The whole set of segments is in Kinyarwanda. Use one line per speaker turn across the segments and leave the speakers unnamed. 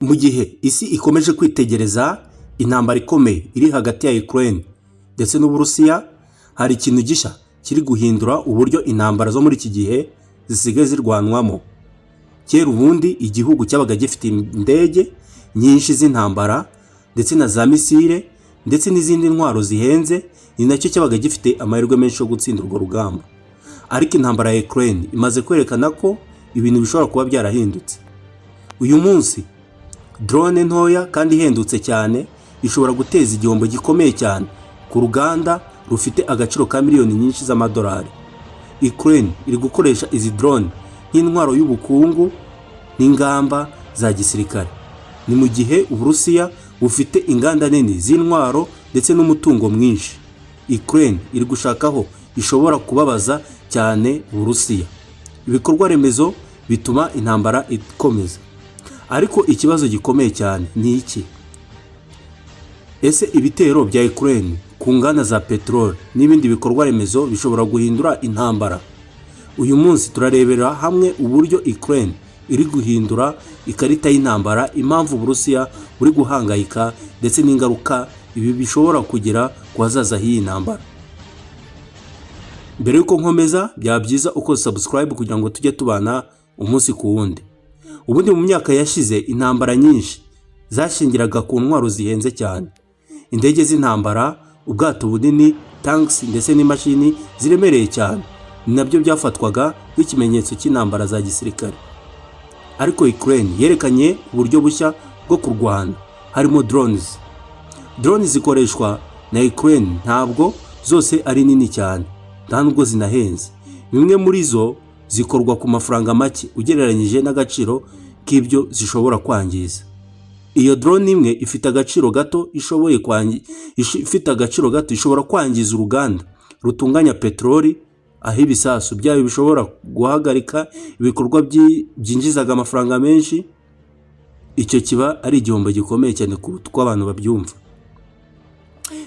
Mu gihe isi ikomeje kwitegereza intambara ikomeye iri hagati ya Ukraine ndetse n'Uburusiya, hari ikintu gishya kiri guhindura uburyo intambara zo muri iki gihe zisigaye zirwanwamo. Kera ubundi igihugu cyabaga gifite indege nyinshi z'intambara ndetse na za misile ndetse n'izindi ntwaro zihenze, ni nacyo cyabaga gifite amahirwe menshi yo gutsinda urwo rugamba. Ariko intambara ya Ukraine imaze kwerekana ko ibintu bishobora kuba byarahindutse. Uyu munsi drone ntoya kandi ihendutse cyane ishobora guteza igihombo gikomeye cyane ku ruganda rufite agaciro ka miliyoni nyinshi z'amadolari. Ukraine iri gukoresha izi drone nk'intwaro y'ubukungu n'ingamba za gisirikare. Ni mu gihe Uburusiya bufite inganda nini z'intwaro ndetse n'umutungo mwinshi. Ukraine iri gushaka aho ishobora kubabaza cyane Uburusiya. Ibikorwa remezo bituma intambara ikomeza. Ariko ikibazo gikomeye cyane ni iki: Ese ibitero bya Ukraine ku nganda za peteroli n'ibindi bikorwa remezo bishobora guhindura intambara? Uyu munsi turarebera hamwe uburyo Ukraine iri guhindura ikarita y'intambara, impamvu Uburusiya buri guhangayika ndetse n'ingaruka ibi bishobora kugira ku hazaza h'iyi ntambara. Mbere y'uko nkomeza, byaba byiza ukoze subscribe kugira ngo tujye tubana umunsi ku wundi. Ubundi mu myaka yashize intambara nyinshi zashingiraga ku ntwaro zihenze cyane: indege z'intambara, ubwato bunini, tanks ndetse n'imashini ziremereye cyane. Ni nabyo byafatwaga nk'ikimenyetso cy'intambara za gisirikare. Ariko Ukraine yerekanye uburyo bushya bwo kurwana, harimo drones. Drones zikoreshwa na Ukraine ntabwo zose ari nini cyane, nta nubwo zinahenze. Bimwe muri zo zikorwa ku mafaranga make ugereranyije n'agaciro k'ibyo zishobora kwangiza. Iyo drone imwe ifite agaciro gato ishobora kwangiza uruganda rutunganya peteroli, aho ibisasu byayo bishobora guhagarika ibikorwa byinjizaga amafaranga menshi. Icyo kiba ari igihombo gikomeye cyane kuruta uko abantu babyumva.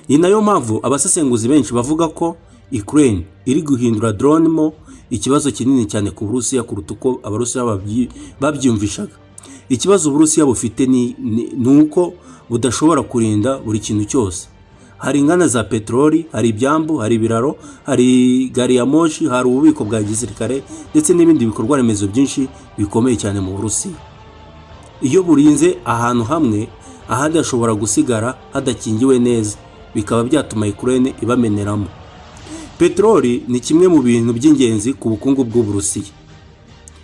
Ni nayo mpamvu abasesenguzi benshi bavuga ko Ukraine iri guhindura drone mo ikibazo kinini cyane ku Burusiya kuruta uko Abarusiya babyiyumvishaga. Ikibazo Uburusiya bufite ni uko budashobora kurinda buri kintu cyose. Hari inganda za peteroli, hari ibyambu, hari ibiraro, hari gari ya moshi, hari ububiko bwa gisirikare ndetse n'ibindi bikorwa remezo byinshi bikomeye cyane mu Burusiya. Iyo burinze ahantu hamwe, ahandi hashobora gusigara hadakingiwe neza, bikaba byatuma Ukraine ibameneramo. Peteroli ni kimwe mu bintu by'ingenzi ku bukungu bw'Uburusiya.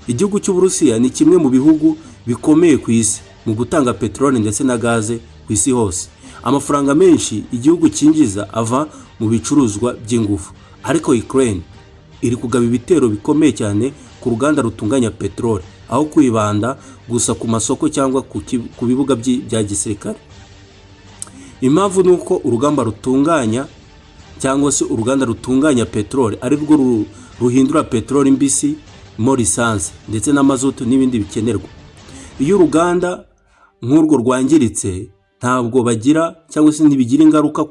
Igihugu cy'Uburusiya ni kimwe mu bihugu bikomeye ku isi mu gutanga peteroli ndetse na gaze ku isi hose. Amafaranga menshi igihugu cyinjiza ava mu bicuruzwa by'ingufu. Ariko Ukraine iri kugaba ibitero bikomeye cyane ku ruganda rutunganya peteroli aho kwibanda gusa ku masoko cyangwa ku bibuga bya gisirikare. Impamvu ni uko urugamba rutunganya cyangwa se uruganda rutunganya peteroli ari rwo ruhindura peteroli mbisi mo lisansi ndetse na mazutu n'ibindi bikenerwa. Iyo uruganda nk'urwo rwangiritse, ntabwo bagira cyangwa se ntibigira ingaruka,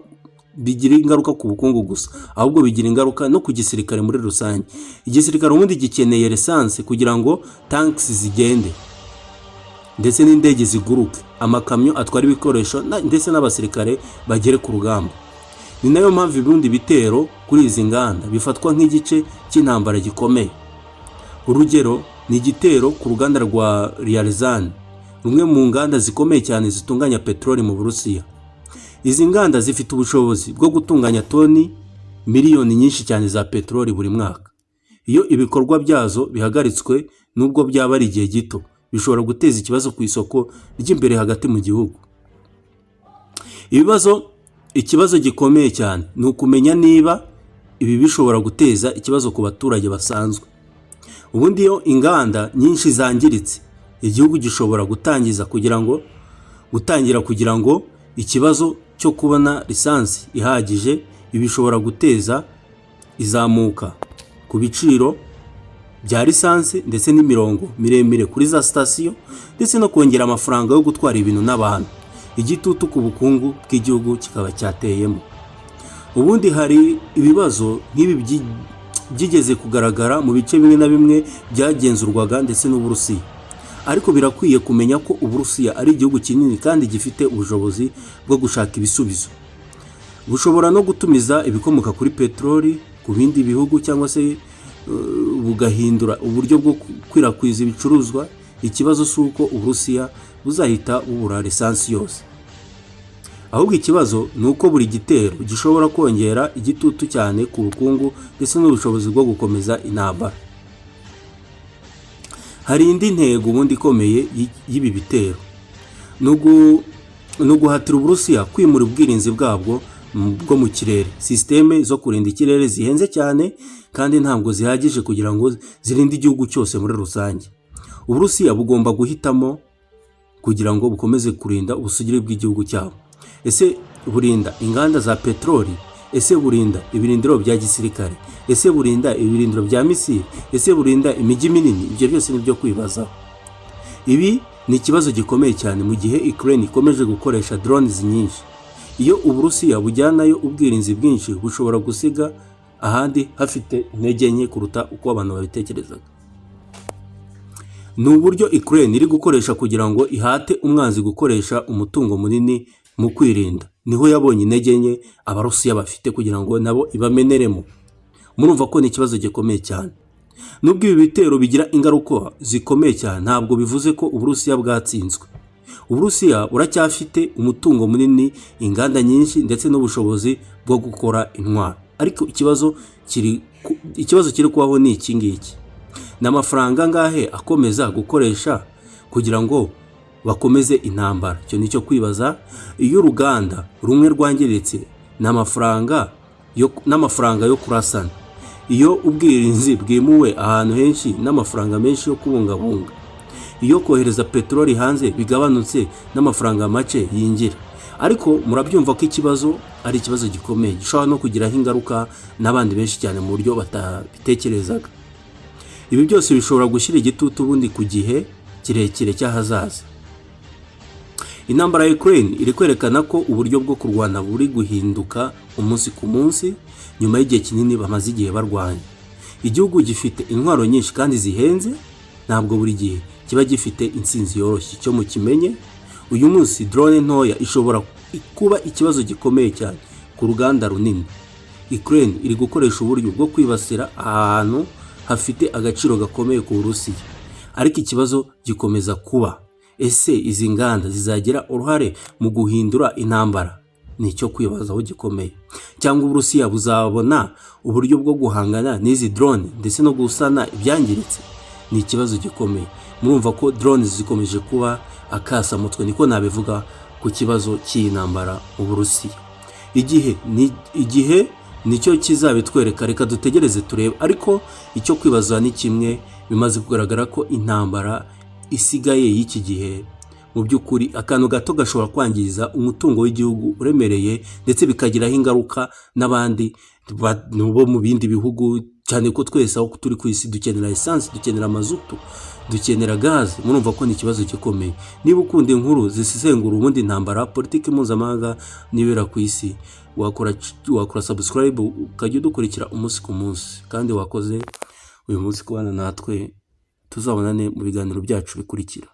bigira ingaruka ku bukungu gusa, ahubwo bigira ingaruka no ku gisirikare muri rusange. Igisirikare ubundi gikeneye lisansi kugira ngo tanks zigende ndetse n'indege ziguruke, amakamyo atwara ibikoresho ndetse n'abasirikare bagere ku rugamba. Ni nayo mpamvu ibindi bitero kuri izi nganda bifatwa nk'igice cy'intambara gikomeye. Urugero ni igitero ku ruganda rwa Ryazan, rumwe mu nganda zikomeye cyane zitunganya peteroli mu Burusiya. Izi nganda zifite ubushobozi bwo gutunganya toni miliyoni nyinshi cyane za peteroli buri mwaka. Iyo ibikorwa byazo bihagaritswe, nubwo byaba ari igihe gito, bishobora guteza ikibazo ku isoko ry'imbere hagati mu gihugu. Ikibazo gikomeye cyane ni ukumenya niba ibi bishobora guteza ikibazo ku baturage basanzwe. Ubundi iyo inganda nyinshi zangiritse, igihugu gishobora gutangira kugira ngo ikibazo cyo kubona lisansi ihagije. Ibi bishobora guteza izamuka ku biciro bya lisansi ndetse n'imirongo miremire kuri za sitasiyo, ndetse no kongera amafaranga yo gutwara ibintu n'abantu. Igitutu ku bukungu bw'igihugu kikaba cyateyemo. Ubundi hari ibibazo nk'ibi byigeze kugaragara mu bice bimwe na bimwe byagenzurwaga ndetse n'Uburusiya. Ariko birakwiye kumenya ko Uburusiya ari igihugu kinini kandi gifite ubushobozi bwo gushaka ibisubizo. Bushobora no gutumiza ibikomoka kuri peteroli ku bindi bihugu cyangwa se bugahindura uburyo bwo gukwirakwiza ibicuruzwa. Ikibazo si uko Uburusiya buzahita bubura lisansi yose, ahubwo ikibazo ni uko buri gitero gishobora kongera igitutu cyane ku bukungu ndetse n'ubushobozi bwo gukomeza intambara. Hari indi ntego ubundi ikomeye y'ibi bitero: ni uguhatira Uburusiya kwimura ubwirinzi bwabwo bwo mu kirere. Sisiteme zo kurinda ikirere zihenze cyane kandi ntabwo zihagije kugira ngo zirinde igihugu cyose muri rusange. Uburusiya bugomba guhitamo kugira ngo bukomeze kurinda ubusugire bw'igihugu cyabo. Ese burinda inganda za peteroli? Ese burinda ibirindiro bya gisirikare? Ese burinda ibirindiro bya misile? Ese burinda imijyi minini? Ibyo byose ni byo kwibazaho. Ibi ni ikibazo gikomeye cyane mu gihe Ukraine ikomeje gukoresha drones nyinshi. Iyo Uburusiya bujyanayo ubwirinzi bwinshi, bushobora gusiga ahandi hafite intege nke kuruta uko abantu babitekerezaga. Ni uburyo Ukraine iri gukoresha kugira ngo ihate umwanzi gukoresha umutungo munini mu kwirinda. Niho yabonye intege nke Abarusiya bafite kugira ngo nabo ibameneremo. Murumva ko ni ikibazo gikomeye cyane. Nubwo ibi bitero bigira ingaruka zikomeye cyane, ntabwo bivuze ko Uburusiya bwatsinzwe. Uburusiya buracyafite umutungo munini, inganda nyinshi ndetse n'ubushobozi bwo gukora intwaro. Ariko ikibazo kiri kubaho ni iki ngiki: ni amafaranga angahe akomeza gukoresha kugira ngo bakomeze intambara? Icyo ni cyo kwibaza. Iyo uruganda rumwe rwangiritse, ni amafaranga n'amafaranga yo kurasana. Iyo ubwirinzi bwimuwe ahantu henshi, n'amafaranga menshi yo kubungabunga. Iyo kohereza peteroli hanze bigabanutse, n'amafaranga make yinjira. Ariko murabyumva ko ikibazo ari ikibazo gikomeye gishobora no kugiraho ingaruka n'abandi benshi cyane mu buryo batabitekerezaga. Ibi byose bishobora gushyira igitutu ubundi ku gihe kirekire cy'ahazaza. Intambara ya Ukraine iri kwerekana ko uburyo bwo kurwana buri guhinduka umunsi ku munsi nyuma y'igihe kinini bamaze igihe barwanya. Igihugu gifite intwaro nyinshi kandi zihenze ntabwo buri gihe kiba gifite intsinzi yoroshye. Icyo mukimenye. Uyu munsi drone ntoya ishobora kuba ikibazo gikomeye cyane ku ruganda runini. Ukraine iri gukoresha uburyo bwo kwibasira ahantu hafite agaciro gakomeye ku Burusiya, ariko ikibazo gikomeza kuba: ese izi nganda zizagira uruhare mu guhindura intambara? Ni icyo kwibazaho gikomeye. Cyangwa Uburusiya buzabona uburyo bwo guhangana n'izi drone ndetse no gusana ibyangiritse? Ni ikibazo gikomeye. Murumva ko drone zikomeje kuba akasamutwe, niko nabivuga, ku kibazo cy'iyi ntambara mu Burusiya. Igihe nicyo kizabitwereka. Reka dutegereze turebe. Ariko icyo kwibaza ni kimwe: bimaze kugaragara ko intambara isigaye y'iki gihe, mu by'ukuri akantu gato gashobora kwangiza umutungo w'igihugu uremereye, ndetse bikagiraho ingaruka n'abandi bo mu bindi bihugu, cyane ko twese aho turi ku isi dukenera esansi, dukenera mazutu, dukenera gaze. Murumva ko ni ikibazo gikomeye. Niba ukunda inkuru zisesengura ubundi intambara, politiki mpuzamahanga n'ibera ku isi, wakora subscribe ukajya udukurikira umunsi ku munsi. Kandi wakoze uyu munsi kubana natwe. Tuzabonane mu biganiro byacu bikurikira.